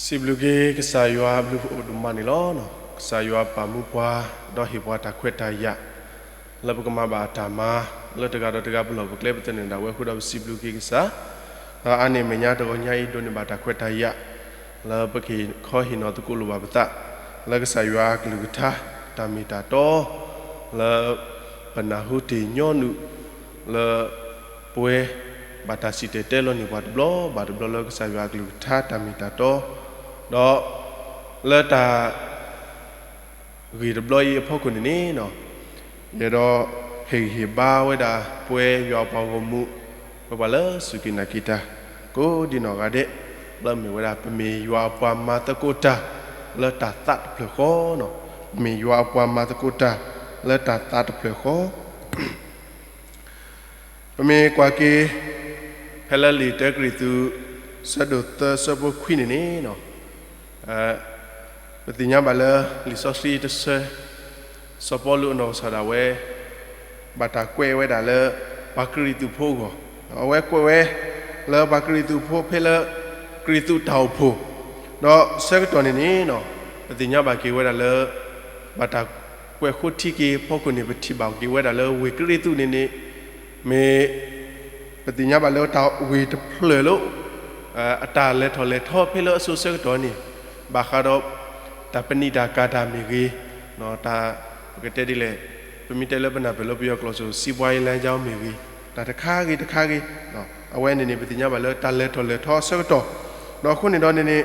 စံးဘျုးက့ၤကစၢ်ယွၤအဘျုးအိၣ်ဒိၣ်မးန့ၣ်လီၤ. ကစၢ်ယွၤပာ်မူပှၤ ဒီးဟ့ၣ်ပှၤတၢ်ခွဲးတၢ်ယာ် လၢပကမၤဘၣ်အတၢ်မၤ လၢတဂၤဒီးတဂၤပလီၢ်ပကျဲပသနၢၣ်ဒၣ်ဝဲအဃိဒီးပစံးဘျုးက့ၤကစၢ် ဒီးအါန့ၢ်အမဲာ်ညါတဂီၤညါအံၤဒိးန့ၢ်ဘၣ်တၢ်ခွဲးတၢ်ယာ် လၢပကဟ့ၣ်ခီဟ့ၣ်နီၤသကိးလိာ်ဘၣ်ပသး လၢကစၢ်ယွၤအကလုၢ်ကထါ တၢ်မ့ၢ်တၢ်တီ လၢပနၢ်ဟူတ့ၢ်ညီနုၢ် လၢပဝဲ ဘၣ်တၢ်စံၣ်တဲၤတဲလီၤန့ၢ်ပှၤတဘျီဘၣ်တဘျီလၢကစၢ်ယွၤအကလုၢ်ကထါတၢ်မ့ၢ်တၢ်တီ ဒီးလၢတၢ် ဂ့ၢ်တဘျီအံၤအဖီခိၣ်န့ၣ်န့ၣ် ယအဲၣ်ဒိးဟ့ၣ်ဂံၢ်ဟ့ၣ်ဘါဝဲဒၣ်ပဝဲယွၤအပှၤဂီၢ်မုၢ် ပဝဲပှၤလၢစူၢ်က့ၤနာ်က့ၤတၢ် ကိးဒံနီၢ်ဂၤဒဲး လၢမ့ၢ်ဝဲဒၣ်ပမ့ၢ်ယွၤအပှၤမၤသကိးတၢ် လၢတၢ်သးတဖျၢၣ်ဃီ ပမ့ၢ်ယွၤအပှၤမၤသကိးတၢ် လၢတၢ်သးတဖျၢၣ်ဃီ ပမ့ၢ်ကွၢ်က့ၤ ဖဲလၢလံာ်တၢကရံၣ်သူး ဆၢဒိၣ်သၢဆၢဖိခွံန့ၣ်န့ၣ် ပသ့ၣ်ညါဘၣ်လၢလံာ်စီဆှံတဆၢ စီၤပီလူးအနီၢ်ကစၢ်ဒၣ်ဝဲ ဘၣ်တၢ်ကွဲးဝဲဒၣ်လၢ ပှၤကရံၣ်သူးဖိအဂီၢ်, အဝဲကွဲးဝဲ လၢပှၤကရံၣ်သူးဖိဖဲလၢ ကရံၣ်သူးတၢ်အိၣ်ဖှိၣ်, ဒီးဆၢကတီၢ်န့ၣ်န့ၣ် ပသ့ၣ်ညါဘၣ်က့ၤဝဲဒၣ်လၢ ဘၣ်တၢ်ကွဲးဃိထံက့ၤအဖီခိၣ်န့ၣ် ပထံၣ်ဘၣ်က့ၤဝဲဒၣ်လၢဝ့ၢ်ကရံၣ်သူးန့ၣ်န့ၣ် မ့ၢ် ပသ့ၣ်ညါဘၣ်လၢတၢ်ဝ့ၢ်တဖျၢၣ်လၢ အတၢ်လဲၤထီၣ်လဲၤထီဖဲလၢအစိၤဆၢကတီၢ်န့ၣ် ဘၣ်ဃးဒီး တၢ်ပနံာ်တၢ်ကၤတၢ်မ့ၢ်ဂ့ၤ, တၢ် ပကတဲဒ်လဲၣ်, ပမ့ၢ်တဲလၢပနၢ်ပၢၢ်လၢပယီၤကျိာ်စိၤ စံးပှၤအံၤလၢအယါမ့ၢ်ဂ့ၤ, တၢ်တခါဂ့ၤတခါဂ့ၤ, အဝဲန့ၣ်န့ၣ် ပသ့ၣ်ညါဘၣ်လၢတၢ်လဲၤထီၣ်လဲၤထီအဆၢကတီၢ်, ဒီးအဃိန့ၣ်ဒီးန့ၣ်န့ၣ်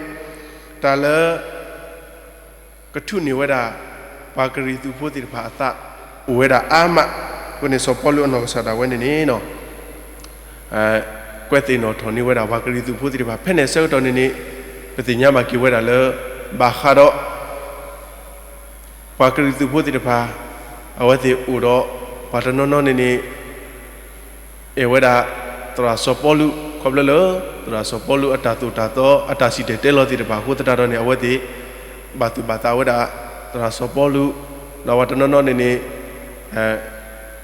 တၢ်လၢ ကထုးန့ၢ်ဝဲဒၣ် ပှၤကရံၣ်သူးဖိသ့ၣ်တဖၣ်အသး အိၣ်ဝဲဒၣ်အါမး, အဃိန့ၣ်စီၤပီလူးအနီၢ်ကစၢ်ဒၣ်ဝဲန့ၣ်န့ၣ် ကွဲးသ့ၣ်နီၣ်ထီၣ်န့ၢ်ဝဲဒၣ်ပှၤကရံၣ်သူးဖိသ့ၣ်တဖၣ် ဖဲန့ၣ်အဆၢကတီၢ်န့ၣ်န့ၣ် ပသ့ၣ်ညါဘၣ်က့ၤဝဲဒၣ်လၢ ဘၣ်ဃးဒီး ပှၤကရံၣ်သူးဖိသ့ၣ်တဖၣ် အဝဲသ့ၣ်အိၣ်ဒီး ပှၤတနီၤနီၤန့ၣ်န့ၣ် အဲၣ်ဝဲဒၣ် သရၣ်စီၤပီလူး ခီဖျိလၢ သရၣ်စီၤပီလူးအတၢ်သိၣ်တၢ်သီ အတၢ်စံၣ်တဲၤတဲလီၤသ့ၣ်တဖၣ်အဃိသတးဒီးန့ၣ် အဝဲသ့ၣ် ဘၣ်သူၣ်ဘၣ်သးဝဲဒၣ် သရၣ်စီၤပီလူး, ဒီးပှၤတနီၤနီၤန့ၣ်န့ၣ်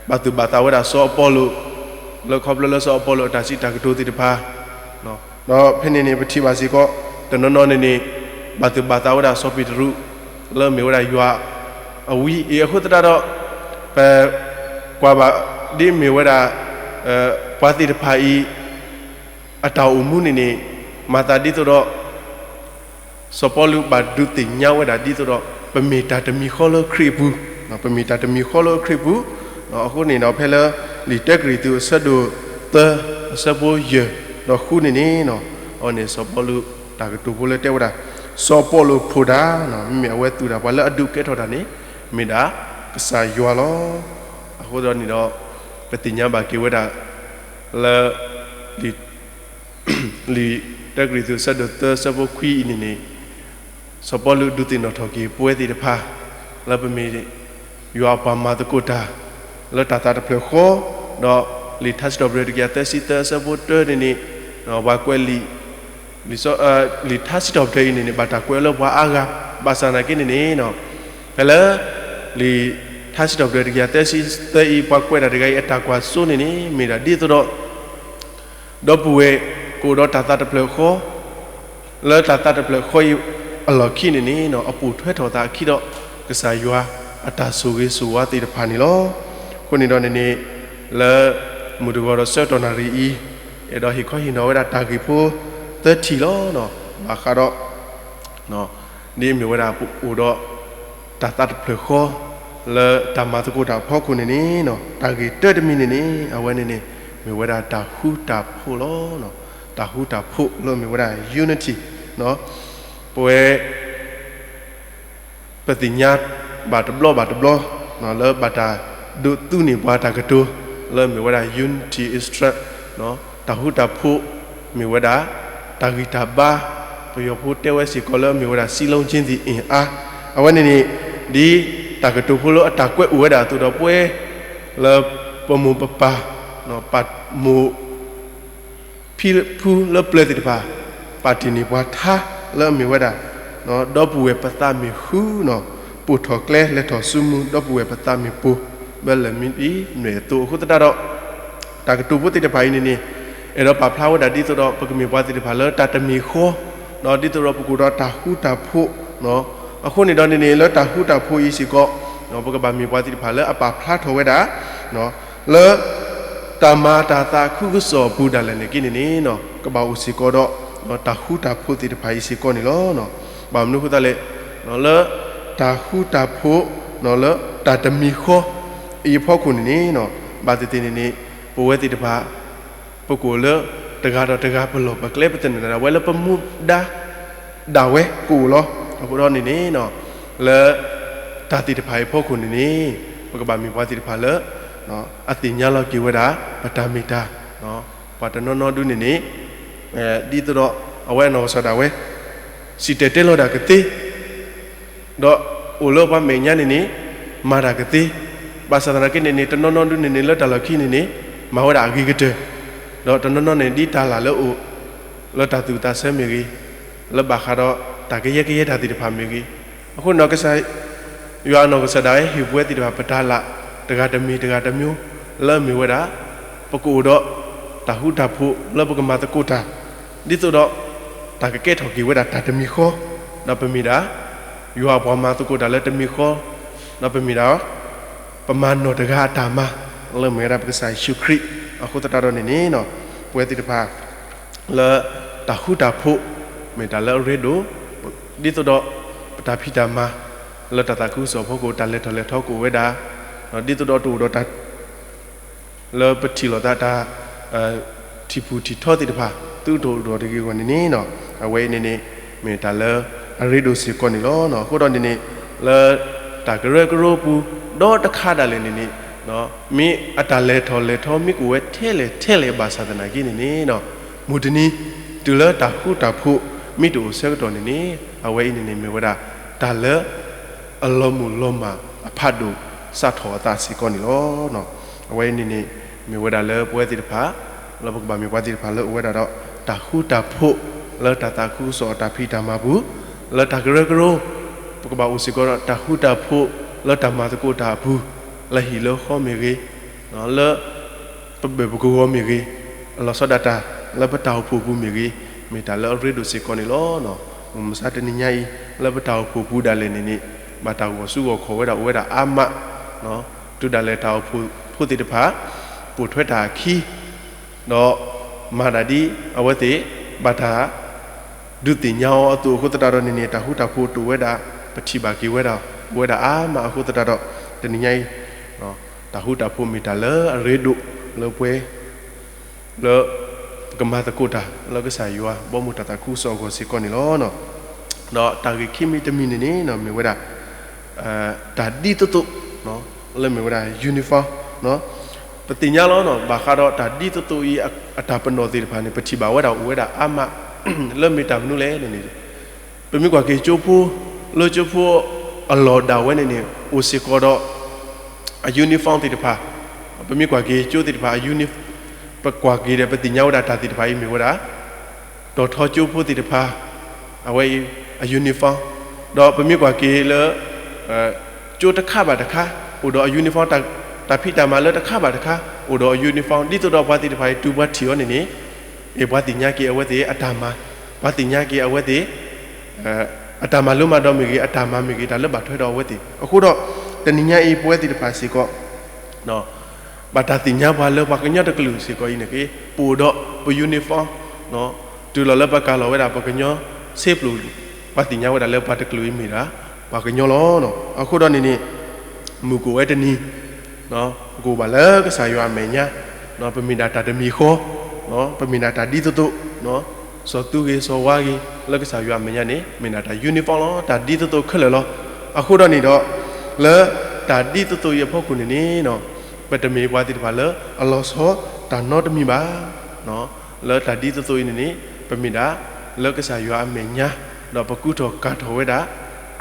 ဘၣ်သူၣ်ဘၣ်သးဝဲဒၣ်စီၤအပီလိၣ်, လၢခီဖျိလၢစီၤအပီလိၣ်အတၢ်စံးတၢ်ကတိၤသ့ၣ်တဖၣ်, ဒီးဖဲန့ၣ်န့ၣ် ပထံၣ်ဘၣ်စ့ၢ်ကီး တနီၤနီၤန့ၣ်န့ၣ် ဘၣ်သူၣ်ဘၣ်သးဝဲဒၣ်စီၤပ့းတရူး လၢမ့ၢ်ဝဲဒၣ်ယွၤအဝံအံၤအဃိသတးဒီး ပ ကွၢ်ဘၣ်ဒ်မ့ၢ်ဝဲဒၣ် ပှၤသ့ၣ်တဖၣ်အံၤ အတၢ်အိၣ်မူန့ၣ်န့ၣ် မၤသးဒ်သိးဒီး စီၤပီလူးဘၣ်ဒုးသ့ၣ်ညါဝဲဒၣ်ဒ်သိးဒီး ပမ့ၢ်တၢ်တမံၤဃီလၢခရံာ်အပူၤ, ပမ့ၢ်တၢ်တမံၤဃီလၢခရံာ်အပူၤ, အဃိန့ၣ်ဒီးဖဲလၢ လံာ်တၢကရံၣ်သူးအဆၢဒိၣ်သၢ အဆၢဖိယဲၢ်ဒီးဃုန့ၣ်န့ၣ် အဝဲန့ၣ် စီၤပီလူးတၢ်ကတိၤဖိလၢတဲဝဲဒၣ်, စီၤပီလူးဖိတၢ် မ့မ့ၢ်အဝဲသူၣ်တၢ်ပှၤလၢအဒုးကဲထီၣ်တၢ်န့ၣ် မ့ၢ်ဒၣ်ကစၢ်ယွၤလီၤ. အဃိသတးန့ၣ်ဒီး ပသ့ၣ်ညါဘၣ်က့ၤဝဲဒၣ် လၢ လံာ်တၢကရံၣ်သူးအဆၢဒိၣ်သၢအဆၢဖိခွံအံၤန့ၣ်န့ၣ် စီၤပီလူးဒုးသ့ၣ်နီၣ်ထီၣ်က့ၤပဝဲသ့ၣ်တဖၣ် လၢပမ့ၢ် ယွၤအပှၤမၤသကိးတၢ် လၢတၢ်သးတဖျၢၣ်ဃီ, ဒီးလံာ်ထါစံးထီၣ်ပတြၢၤတကယၤသၢဆံသၢအဆၢဖိတၢန့ၣ်န့ၣ် ပှၤကွဲးလံာ် လံာ်ထါစံးထီၣ်ပတြၢၤအံၤန့ၣ်န့ၣ် ဘၣ်တၢ်ကွဲးအီၤလၢပှၤအါဂၤ, ဘၣ်ဆၣ်သနာ်က့န့ၣ်န့ၣ် ဖဲလၢ လံာ်ထါစံးထီၣ်ပတြၢၤတကယၤသၢဆံသၢအံၤ ပှၤကွဲးတၢ်တဂၤအံၤ အတၢ်ကွၢ်စိန့ၣ်န့ၣ် မ့ၢ်ဒၣ်ဒ်သိးဒီး ဒီပုၢ်ဝဲၢ် ကအိၣ်ဒီးတၢ်သးတဖျၢၣ်ဃီ, လၢတၢ်သးတဖျၢၣ်ဃီအံၤ အလီၢ်ခံန့ၣ်န့ၣ် အပိာ်ထွဲထီၣ်အသးအခံဒီး ကစၢ်ယွၤအတၢ်ဆိၣ်ဂ့ၤဆိၣ်ဝါသ့ၣ်တဖၣ်န့ၣ်လီၤ. အဃိန့ၣ်ဒီးန့ၣ်န့ၣ် လၢ မုၢ်တဂီၤဒီးဆၢကတီၢ်နၣ်ရံၣ်အံၤ အဲၣ်ဒိးဟ့ၣ်ခီဟ့ၣ်နီၤဝဲဒၣ်တၢ်ဂ့ၢ်ဖိသၢထံၣ်လီၤ. ဘၣ်ဃးဒီး ဒ်မ့ၢ်ဝဲဒၣ်ပအိၣ်ဒီး တၢ်သးတဖျၢၣ်ဃီ လၢတၢ်မၤသကိးတၢ်အဖီခိၣ်န့ၣ်န့ၣ် တၢ်ဂ့ၢ်တၢတမံၤန့ၣ်န့ၣ် အဝဲန့ၣ်န့ၣ် မ့ၢ်ဝဲဒၣ်တၢ်ဃူတၢ်ဖိးလီၤ. တၢ်ဃူတၢ်ဖိးလၢမ့ၢ်ဝဲဒၣ် unity ပဝဲ ပသ့ၣ်ညါဘၣ်တဘျီဘၣ်တဘျီ လၢဘၣ်တၢ်ဒုးသူန့ၢ်ပှၤတၢ်ကတိၤ လၢမ့ၢ်ဝဲဒၣ် unity is strength တၢ်ဃူတၢ်ဖိး မ့ၢ်ဝဲဒၣ် တၢ်ဂံၢ်တၢ်ဘါ, ပယီၤဖိတဲဝဲစ့ၢ်ကီးလၢမ့ၢ်ဝဲဒၣ် စည်းလုံးခြင်းသည် အင်အား အဝဲန့ၣ်န့ၣ် ဒ်တၢ်ကတိၤဖိလၢအတၢ်ကွဲးအိၣ်ဝဲဒၣ်အသိးဒီးပဝဲ လၢပမိၢ်ပပၢ် ပမိၢ် ဖံဖုလၢပျၢၤသ့ၣ်တဖၣ် ပာ်တ့ၢ်န့ၢ်ပှၤထါလၢအမ့ၢ်ဝဲဒၣ် ဒီပုၢ်ဝဲၢ်ပသးမ့ၢ်ဃုနီၤ ပိာ်ထီၣ်ကျဲလဲၤထီၣ်ဆူမူ ဒီပုၢ်ဝဲၢ်ပသးမ့ၢ်ပိာ် ဘၣ်လဲၤမံဒ်နွဲၣ်အသိးအဃိသတးဒီး တၢ်ကတိၤဖိသ့ၣ်တဖၣ်အံၤန့ၣ်န့ၣ် အဲၣ်ဒိးပာ်ဖျါဝဲဒၣ်ဒ်သိးဒီး ပကမ့ၢ်ပှၤသ့ၣ်တဖၣ်လၢတၢ်တမံၤဃီ ဒ်သိးဒီးပကအိၣ်ဒီးတၢ်ဃူတၢ်ဖိး, အဃိန့ၣ်ဒီးန့ၣ်န့ၣ် လၢတၢ်ဃူတၢ်ဖိးအံၤစ့ၢ်ကီး ပကဘၣ်မ့ၢ်ပှၤသ့ၣ်တဖၣ်လၢအပာ်ဖျါထီၣ်ဝဲဒၣ် လၢ တၢ်မၤတၢ်သးခုကစီၣ်အပူၤဒၣ်လဲာ်န့ၣ်က့န့ၣ်န့ၣ် ကဘၣ်အိၣ်စ့ၢ်ကီးဒီး တၢ်ဃူတၢ်ဖိးသ့ၣ်တဖၣ်အံၤစ့ၢ်ကီးန့ၣ်လီၤ. ဘၣ်မနုၤအဃိသတးလဲၣ်, လၢ တၢ်ဃူတၢ်ဖိး လၢတၢ်တမံၤဃီ အံၤအဖီခိၣ်န့ၣ်န့ၣ် ဘၣ်သ့ၣ်သ့ၣ်န့ၣ်န့ၣ် ပဝဲသ့ၣ်တဖၣ် ပကအိၣ်လၢ တဂၤဒီးတဂၤပလီၢ်ပကျဲ ပတနၢၤဒၣ်ဝဲလၢပမူဒါ ဒၣ်ဝဲကအိၣ်လီၤ. အဃိဒီးန့ၣ်န့ၣ် လၢ တၢ်သ့ၣ်တဖၣ်အံၤအဖီခိၣ်န့ၣ်န့ၣ် ပကဘၣ်မ့ၢ်ပှၤသ့ၣ်တဖၣ်လၢ အသ့ၣ်ညါလီၤက့ၤဝဲဒၣ် ပတၢ်မ့ၢ်တၢ် ပှၤတနီၤနီၤဒုန့ၣ်န့ၣ် ဒ်သိးဒီး အဝဲအနီၢ်ကစၢ်ဒၣ်ဝဲ စံၣ်တဲၤတဲလီၤဒၣ်ကသ့ ဒီးအိၣ်လၢပှၤမဲာ်ညါန့ၣ်န့ၣ် မၤတၢ်ကသ့, ဘၣ်ဆၣ်သနာ်က့န့ၣ်န့ၣ် တနီၤနီၤဒုန့ၣ်န့ၣ် လၢတၢ်လီၢ်ခံန့ၣ်န့ၣ် မၤဝဲဒၣ်အဂ့ၤကတၢၢ်, ဒီးတနီၤနီၤန့ၣ် ဒ်တၢ်လၢ်လၢအိၣ် လၢတၢ်သူၣ်သးဆၢမ့ၢ်ဂ့ၤ, လၢဘၣ်ဃးဒီးတၢ်ကယဲၢ်ကယဲၢ်တၢ်သ့ၣ်တဖၣ်မ့ၢ်ဂ့ၤ, အဃိန့ၣ်ကစၢ်ယွၤအနီၢ်ကစၢ်ဒၣ်ဝဲဟ့ၣ်ပဝဲသ့ၣ်တဖၣ် ပတၢ်လၢ် တဂၤတမံၤတဂၤတမံၤ လၢအမ့ၢ်ဝဲဒၣ် ပကအိၣ်ဒီး တၢ်ဃူတၢ်ဖိးလၢပကမၤသကိးတၢ်, ဒ်သိးဒီး တၢ်ကကဲထီၣ်က့ၤဝဲဒၣ်တၢ်တမံၤဃီ, ဒီးပမ့ၢ်ဒၣ် ယွၤအပှၤမၤသကိးတၢ်လၢတမံၤဃီ, ဒီးပမ့ၢ်ဒၣ် ပမၤနီၢ်တဂၤအတၢ်မၤ လၢမ့ၢ်ဝဲဒၣ်ပကစၢ်ယ့ၣ်ၡူးခရံာ်, အဃိသတးဒီးန့ၣ်န့ၣ် ပဝဲသ့ၣ်တဖၣ် လၢ တၢ်ဃူတၢ်ဖိး မ့ၢ်တၢ်လၢအရ့ဒိၣ်, ဒ်သိးဒီး ပတၢ်ဖံးတၢ်မၤ လၢတၢ်သးခုကစီၣ်အဖီခိၣ် တၢ်လဲၤထီၣ်လဲၤထီကအိၣ်ဝဲဒၣ်, ဒ်သိးဒီးတအိၣ်ဒီးတၢ် လၢပထံၣ်လိာ်သးတၢ် ထံၣ်ဖှိၣ်ထံၣ်ထီသ့ၣ်တဖၣ် သုတအိၣ်ဒီးတဂ့ၤအဂီၢ်န့ၣ်န့ၣ် အဝဲအံၤန့ၣ်န့ၣ် မ့ၢ်တၢ်လၢအရ့ဒိၣ်စ့ၢ်ကီးန့ၣ်လီၤ. အဃိဒီးန့ၣ်န့ၣ် လၢ တၢ်ကရၢကရိပူၤ ဒီတခါဒၣ်လဲာ်န့ၣ်န့ၣ် မ့ၢ်အတၢ်လဲၤထီၣ်လဲၤထီမ့ၢ်ကအိၣ်ဝဲထဲလဲၣ်ထဲလဲၣ်ဘၣ်ဆၣ်သနာ်က့န့ၣ်န့ၣ် မုၢ်တနံၤ တုၤလၢတၢ်ဃူတၢ်ဖိး မ့ၢ်တအိၣ်ဆၢကတီၢ်န့ၣ်န့ၣ် အဝဲအံၤန့ၣ်န့ၣ် မ့ၢ်ဝဲဒၣ် တၢ်လၢ အလီၤမုၢ်လီၤမၢ်အဖးဒိၣ်စးထီၣ်အသးစ့ၢ်ကီးန့ၣ်လီၤ. အဝဲအံၤန့ၣ်န့ၣ် မ့ၢ်ဝဲဒၣ်လၢပဝဲသ့ၣ်တဖၣ် လၢပကဘၣ်မ့ၢ်ပှၤသ့ၣ်တဖၣ်လၢအိၣ်ဝဲဒၣ်ဒီး တၢ်ဃူတၢ်ဖိး လၢတၢ်သးခုကစီၣ်အတၢ်ဖံးတၢ်မၤပူၤ လၢတၢ်ကရၢကရိ ပကဘၣ်အိၣ်စ့ၢ်ကီးဒီးတၢ်ဃူတၢ်ဖိး လၢတၢ်မၤသကိးတၢ်အပူၤ လၢဟံၣ်လၢဃီမ့ၢ်ဂ့ၤ လၢ ပဘၢၣ်ပကဝီၤမ့ၢ်ဂ့ၤ, အလီၤဆီဒၣ်တၢ် လၢပတၢ်အိၣ်ဖှိၣ်ပူၤမ့ၢ်ဂ့ၤ, မ့ၢ်တၢ်လၢအရ့ဒိၣ်စ့ၢ်ကီးန့ၣ်လီၤ. မုၢ်မဆါတနံၤညါအံၤ လၢပတၢ်အိၣ်ဖှိၣ်ပူၤဒၣ်လဲာ်န့ၣ်န့ၣ် ဘၣ်တၢ်ဂီၤဆူဂီၤခီၣ်ဝဲဒၣ်အိၣ်ဝဲဒၣ်အါမး, တုၤဒၣ်လဲာ်တၢ်အိၣ်ဖှိၣ်ဖိသ့ၣ်တဖၣ် ပိာ်ထွဲတၢ်အခံ ဒီး မၤဒၣ်ဒ်အဝဲသ့ၣ် ဘၣ်တၢ် ဒုးသ့ၣ်ညါအီၤအသိးအဃိသတးဒီးန့ၣ်န့ၣ် တၢ်ဃူတၢ်ဖိးတအိၣ်ဝဲဒၣ် ပထံၣ်ဘၣ်က့ၤဝဲဒၣ် အိၣ်ဝဲဒၣ်အါမးအဃိသတးဒီး တနံၤညါအံၤ တၢ်ဃူတၢ်ဖိးမ့ၢ်တၢ်လၢအရ့ဒိၣ်လၢပှဲၤ လၢ ပကမၤသကိးတၢ် လၢကစၢ်ယွၤဘီမုၢ်တၢ်သးခုကစီၣ်အဂီၢ်စ့ၢ်ကီးန့ၣ်လီၤ. ဒီးတၢ်ဂ့ၢ်ခံမံၤတမံၤန့ၣ်န့ၣ် မ့ၢ်ဝဲဒၣ် တၢ်ဒ်သိးသိး လၢမ့ၢ်ဝဲဒၣ် uniform ပသ့ၣ်ညါလီၤ ဘၣ်ဃးဒီးတၢ်ဒ်သိးသိးအံၤ အတၢ်ပနီၣ်သ့ၣ်တဖၣ်န့ၣ် ပထံၣ်ဘၣ်ဝဲဒၣ်အိၣ်ဝဲဒၣ်အါမး လၢမ့ၢ်တၢ်မနုၤလဲၣ်န့ၣ်န့ၣ် ပမ့ၢ်ကွၢ်က့ၤကၠိဖိ လၢကၠိဖိအလီၢ်ဒၣ်ဝဲန့ၣ်န့ၣ် အိၣ်စ့ၢ်ကီးဒီး အ uniform သ့ၣ်တဖၣ် ပမ့ၢ်ကွၢ်က့ၤကၠိသ့ၣ်တဖၣ် အ uniform ပကွၢ်က့ၤဒီး ပသ့ၣ်ညါဝဲဒၣ်တၢ်သ့ၣ်တဖၣ်အံၤမ့ၢ်ဝဲဒၣ် တီၤထီကၠိဖိသ့ၣ်တဖၣ် အဝဲအံၤ အ uniform ဒီးပမ့ၢ်ကွၢ်က့ၤလၢ ကၠိတခါဘၣ်တခါ အိၣ်ဒီးအ uniform တၢ်ဖံးတၢ်မၤလၢတခါဘၣ်တခါ အိၣ်ဒီးအ uniform ဒ်သိးဒီးပှၤသ့ၣ်တဖၣ်အံၤ တုၤပှၤထံၣ်အီၤန့ၣ်န့ၣ် အ့ၣ် ပှၤသ့ၣ်ညါက့ၤအဝဲသ့ၣ်အတၢ်မၤ ပှၤသ့ၣ်ညါက့ၤအဝဲသ့ၣ် အတၢ်မၤလိမၤဒိးမ့ၢ်ဂ့ၤ အတၢ်မၤမ့ၢ်ဂ့ၤ တၢ်လၢဘၣ်ထွဲဒီးအဝဲသ့ၣ် အဃိဒီး တနံၤညါအံၤ ပဝဲသ့ၣ်တဖၣ်စ့ၢ်ကီး ဘၣ်တၢ်သ့ၣ်ညါပှၤလၢပှၤကညီတကလုာ်စ့ၢ်ကီးအံၤန့ၣ်က့ ပအိၣ်ဒီးပ uniform တုၤလီၤလၢပကၤလီၤဝဲဒၣ်ပကညီစ့ပျိၢ် ပှၤသ့ၣ်ညါဝဲဒၣ်လၢပှၤတကလုာ်အံၤမ့ၢ်ဒၣ် ပှၤကညီလီၤ. အဃိဒီးန့ၣ်န့ၣ် မုၢ်ကအိၣ်ဝဲတနံၤ ပကအိၣ်ဘၣ်လၢကစၢ်ယွၤအမဲာ်ညါ ပမ့ၢ်ဒၣ်တၢ်တမံၤဃီ ပမ့ၢ်ဒၣ်တၢ်ဒ်သိးသိး စီၤသူဂ့ၤစီၤဝါဂ့ၤ လၢကစၢ်ယွၤအမဲာ်ညါန့ၣ် မ့ၢ်ဒၣ်တၢ် uniform လီၤ တၢ်ဒ်သိးသိးခဲလၢာ်လီၤ. အဃိဒီးန့ၣ်ဒီး လၢတၢ်ဒ်သိးသိးအံၤအဖီခိၣ်န့ၣ်န့ၣ် ပတမ့ၢ်ပှၤသ့ၣ်တဖၣ်လၢအလီၤဆီတၢ်နီတမံၤဘၣ်. လၢတၢ်ဒ်သိးသိးအံၤန့ၣ်န့ၣ် ပမ့ၢ်ဒၣ် လၢကစၢ်ယွၤအမဲာ်ညါ ဒီးပကူထီၣ်ကၤထီၣ်ဝဲဒၣ်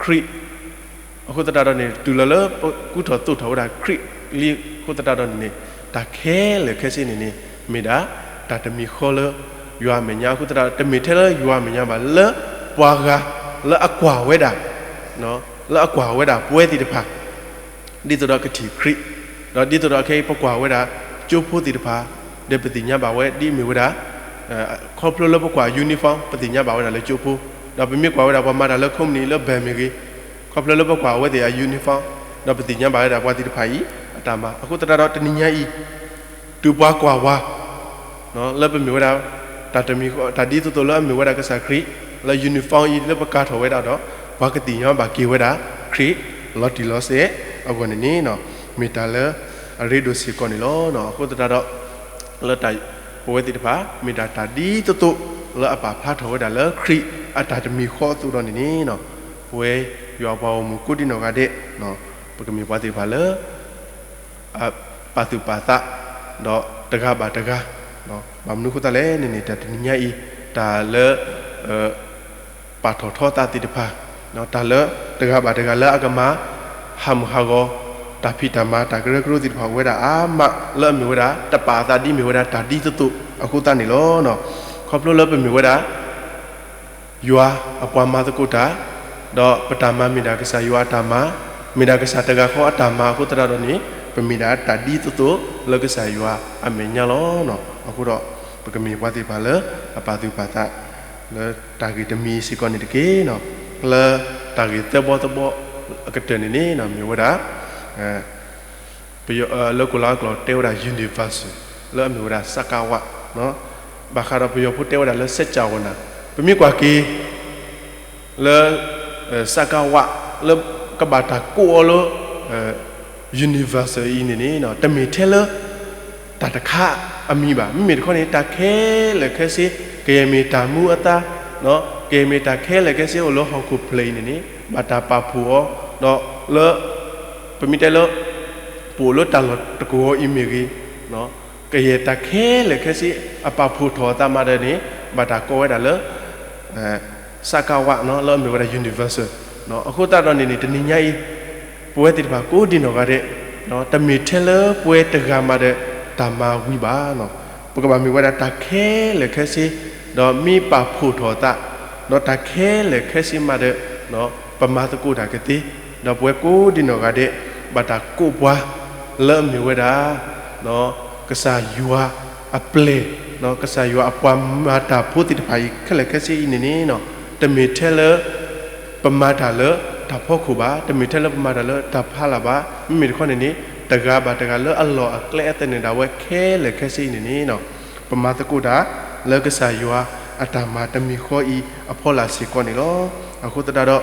ခရံာ် အဃိသတးဒီးန့ၣ် တုၤလီၤလၢပကူထီၣ်သိးထီၣ်ဝဲဒၣ်ခရံာ်လံအဃိသတးဒီးန့ၣ်န့ၣ် တၢ်ခဲလၢာ်ခဲဆ့န့ၣ်န့ၣ် မ့ၢ်ဒၣ် တၢ်တမံၤဃီလၢ ယွၤအမဲာ်ညါအဃိသတးဒီး တမ့ၢ်ထဲလၢယွၤအမဲာ်ညါဘၣ် လၢပှၤဂၤ လၢအကွၢ်ဝဲဒၣ် လၢအကွၢ်ဝဲဒၣ်ပဝဲသ့ၣ်တဖၣ် ဒ်သိးဒီးကထံၣ်ခရံာ် ဒီးဒ်သိးဒီးခဲအံၤပကွၢ်ဝဲဒၣ် ကၠိဖိသ့ၣ်တဖၣ် ဒီးပသ့ၣ်ညါဘၣ်ဝဲဒ်အမ့ၢ်ဝဲဒၣ် ခီဖျိလၢပကွၢ် uniform ပသ့ၣ်ညါဘၣ်ဝဲဒၣ်လၢကၠိဖိ ဒီးပမ့ၢ်ကွၢ်ဝဲဒၣ်ပှၤမၤတၢ်လၢ company လၢ bank မ့ၢ်ဂ့ၤ, ခီဖျိလၢပကွၢ်အဝဲသ့ၣ်အ uniform, ဒီးပသ့ၣ်ညါဘၣ်ဝဲဒၣ်ပှၤသ့ၣ်တဖၣ်အံၤအတၢ်မၤ, အဃိသတးဒီးတနံၤညါအံၤ တုၤပှၤကွၢ်ဝဲ လၢပမ့ၢ်ဝဲဒၣ် တၢ်တမံၤဃီ တၢ်ဒ်သိးသိးလၢအမ့ၢ်ဝဲဒၣ်ကစၢ်ခရံာ် လၢ uniform အံၤလၢပကၤထီၣ်ဝဲဒၣ်ဒီး ပှၤကသ့ၣ်ညါဘၣ်က့ၤဝဲဒၣ်ခရံာ် လီၤတံၢ်လီၤဆဲးအဂီၢ်န့ၣ်န့ၣ် မ့ၢ်တၢ်လၢအရ့ဒိၣ်စ့ၢ်ကီးန့ၣ်လီၤ. အဃိသတးဒီး လၢတၢ် ပဝဲသ့ၣ်တဖၣ် မ့ၢ်ဒၣ်တၢ်ဒ်သိးသိး လၢအပာ်ဖျါထီၣ်ဝဲဒၣ်လၢခရံာ်အတၢ်တမံၤဃီအသိးဒီးန့ၣ်န့ၣ် ပဝဲယွၤအပှၤဂီၢ်မုၢ်ကိးဒံနီၢ်ဂၤဒဲး ပကမ့ၢ်ပှၤသ့ၣ်တဖၣ်လၢ ပာ်သူၣ်ပာ်သး ဒီးတဂၤဘၣ်တဂၤ, ဘၣ်မနုၤအဃိသတးလဲၣ်န့ၣ်န့ၣ် တၢ်တနံၤညါအံၤ တၢ်လၢ ပာ်ထီၣ်ထီသးသ့ၣ်တဖၣ်, တၢ်လၢတဂၤဘၣ်တဂၤလၢအကမၤ ဟးမုၢ်ဟးဂီၤ တၢ်ဖံးတၢ်မၤ တၢ်ကရၢကရိသ့ၣ်တဖၣ်အိၣ်ဝဲဒၣ်အါမး လၢအမ့ၢ်ဝဲဒၣ် တပာ်အသးဒ်မ့ၢ်ဝဲဒၣ်တၢ်ဒ်သိးသိးအဃိသတးန့ၣ်လီၤ. ခီဖျိလၢပမ့ၢ်ဝဲဒၣ် ယွၤအပှၤမၤသကိးတၢ်, ဒီးပတၢ်မၤမ့ၢ်ဒၣ်ကစၢ်ယွၤအတၢ်မၤ, မ့ၢ်ဒၣ်ကစၢ်တဂၤဃီအတၢ်မၤအဃိသတးဒီးန့ၣ် ပမ့ၢ်ဒၣ်တၢ်ဒ်သိးသိးလၢကစၢ်ယွၤအမဲာ်ညါလီၤ. အဃိဒီး ပကမ့ၢ်ပှၤသ့ၣ်တဖၣ်လၢအပာ်သူၣ်ပာ်သး လၢတၢ်ဂ့ၢ်တမံၤစ့ၢ်ကီးန့ၣ်တက့ၢ်. လၢတၢ်ဂ့ၢ်သၢဘီသၢဘီအကတၢၢ်န့ၣ်န့ၣ် မ့ၢ်ဝဲဒၣ် ပယီၤ လၢကိၣ်လၤဝါကျိာ်တဲဝဲဒၣ် universe လၢအမ့ၢ်ဝဲဒၣ် စကဝ ဘၣ်ဃးဒီးပယီၤဖိတဲဝဲဒၣ်လၢ စကြဝဠာ ပမ့ၢ်ကွၢ်က့ၤ လၢ စကဝ လၢကဘၣ်တၢ်ကိးအီၤလၢ universe အံၤန့ၣ်န့ၣ် တမ့ၢ်ထဲလၢ တၢ်တခါအမံၤဘၣ်. မ့မ့ၢ်တခီန့ၣ် တၢ်ခဲလၢာ်ခဲဆ့ ကယဲၢ်မ့ၢ်တၢ်မူအသါ ကယဲၢ်မ့ၢ်တၢ်ခဲလၢာ်ခဲဆ့အိၣ်လၢဟီၣ်ခိၣ်ဖျၢၣ်အံၤန့ၣ်န့ၣ် ဘၣ်တၢ်ပာ်ဖှိၣ်အီၤ ဒီးလၢ ပမ့ၢ်တဲလၢ ပအိၣ်လၢတၢ်လီၢ်တကဝီၤအံၤမ့ၢ်ဂ့ၤ, ကယဲၢ်တၢ်ခဲလၢာ်ခဲဆ့ အပာ်ဖှိၣ်ထီၣ်အသးမးဒီးန့ၣ် ဘၣ်တၢ်ကိးဝဲဒၣ်လၢ စကဝ လၢအမ့ၢ်ဝဲဒၣ် universe အဃိသတးဒီးန့ၣ်န့ၣ် တနံၤညါအံၤ ပဝဲသ့ၣ်တဖၣ်ကိးဒံနီၢ်ဂၤဒဲး တမ့ၢ်ထဲလၢပဝဲတဂၤမးဒီးတၢ်မၤဝံၤဘၣ်. ပကဘၣ်မ့ၢ်ဝဲဒၣ်တၢ်ခဲလၢာ်ခဲဆ့ ဒီးမ့ၢ်ပာ်ဖှိၣ်ထီၣ်အသး ဒီးတၢ်ခဲလၢာ်ခဲဆ့မးဒီး ပမၤသကိးတၢ်ကသ့, ဒီးပဝဲကိးဒံနီၢ်ဂၤဒဲး ဘၣ်တၢ်ကိးပှၤ လၢအမ့ၢ်ဝဲဒၣ် ကစၢ်ယွၤအပျဲၢ်, ကစၢ်ယွၤအပှၤမၤတၢ်ဖိသ့ၣ်တဖၣ်အံၤ ခဲလၢာ်ခဲဆ့အံၤန့ၣ်န့ၣ် တမ့ၢ်ထဲလၢ ပမၤတၢ်လၢတၢ်ဖီခိၣ်ဘၣ်, တမ့ၢ်ထဲလၢပမၤတၢ်လၢတၢ်ဖးလၢ်ဘၣ်. မ့မ့ၢ်တခီန့ၣ်န့ၣ် တဂၤဘၣ်တဂၤလၢအလီၢ်အကျဲအသနၢၣ်ဒၣ်ဝဲခဲလၢာ်ခဲဆ့အံၤန့ၣ်န့ၣ် ပမၤသကိးတၢ်လၢကစၢ်ယွၤအတၢ်မၤတမံၤဃီအံၤအဖီလာ်စ့ၢ်ကီးန့ၣ်လီၤ. အဃိသတးဒီး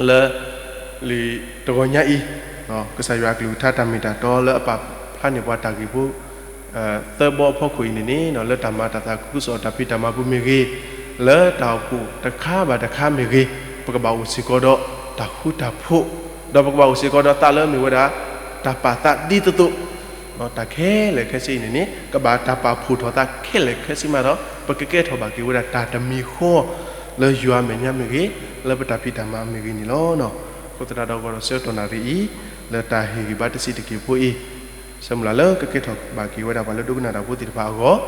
လၢ လံာ်တဂီၤညါအံၤ ကစၢ်ယွၤအကလုၢ်ကထါတၢ်မ့ၢ်တၢ်တီလၢအပာ်ဖျါန့ၢ်ပှၤတၢ်ဂ့ၢ်ဖိ သၢဘီအဖီခိၣ်အံၤန့ၣ်န့ၣ် လၢတၢ်မၤတၢ်သးခုကစီၣ်တၢ်ဖံးတၢ်မၤပူၤမ့ၢ်ဂ့ၤ, လၢတၢ်အိၣ်ဖှိၣ်တခါဘၣ်တခါမ့ၢ်ဂ့ၤ, ပကဘၣ်အိၣ်စ့ၢ်ကီးဒီးတၢ်ဃူတၢ်ဖိး, ဒီးပကဘၣ်အိၣ်စ့ၢ်ကီးဒီးသးလၢမ့ၢ်ဝဲဒၣ် တၢ်ပာ်သးဒ်သိးသိး တၢ်ခဲလၢာ်ခဲဆ့အံၤန့ၣ်န့ၣ် ကဘၣ်တၢ်ပာ်ဖှိၣ်ထီၣ်သးခဲလၢာ်ခဲဆ့မးဒီး ပကကဲထီၣ်ဘၣ်က့ၤဝဲဒၣ်တၢ်တမံၤဃီ လၢယွၤအမဲာ်ညါမ့ၢ်ဂ့ၤ, လၢပတၢ်ဖံးတၢ်မၤမ့ၢ်ဂ့ၤန့ၣ်လီၤ. အဃိသတးဒီး ဂီၤဒီးဆၢကတီၢ်နၣ်ရံၣ်အံၤ လၢတၢ်ဟ့ၣ်ဂံၢ်ဘါတဆံးတက့ၢ်ဖိအံၤ, ဆၢမုၢ်လၢ်လၢကကဲထီၣ်ဘၣ်က့ၤဝဲဒၣ်ပှၤလၢဒိကနၣ်တၢ်ဖိသ့ၣ်တဖၣ်အဂီၢ်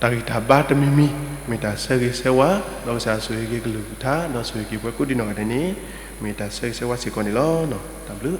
တၢ်ဂံၢ်တၢ်ဘါတမံၤမံၤ မ့ၢ်တၢ်ဆၢဂ့ၤဆၢဝါ, ဒီးကစၢ်ဆိၣ်ဂ့ၤက့ၤကလုၢ်ကထါ ဒီးဆိၣ်ဂ့ၤက့ၤပှၤကိးဒံနီၢ်ဂၤဒဲးန့ၣ် မ့ၢ်တၢ်ဆၢဂ့ၤဆၢဝါစ့ၢ်ကီးန့ၣ်လီၤ. တၢ်ဘျုး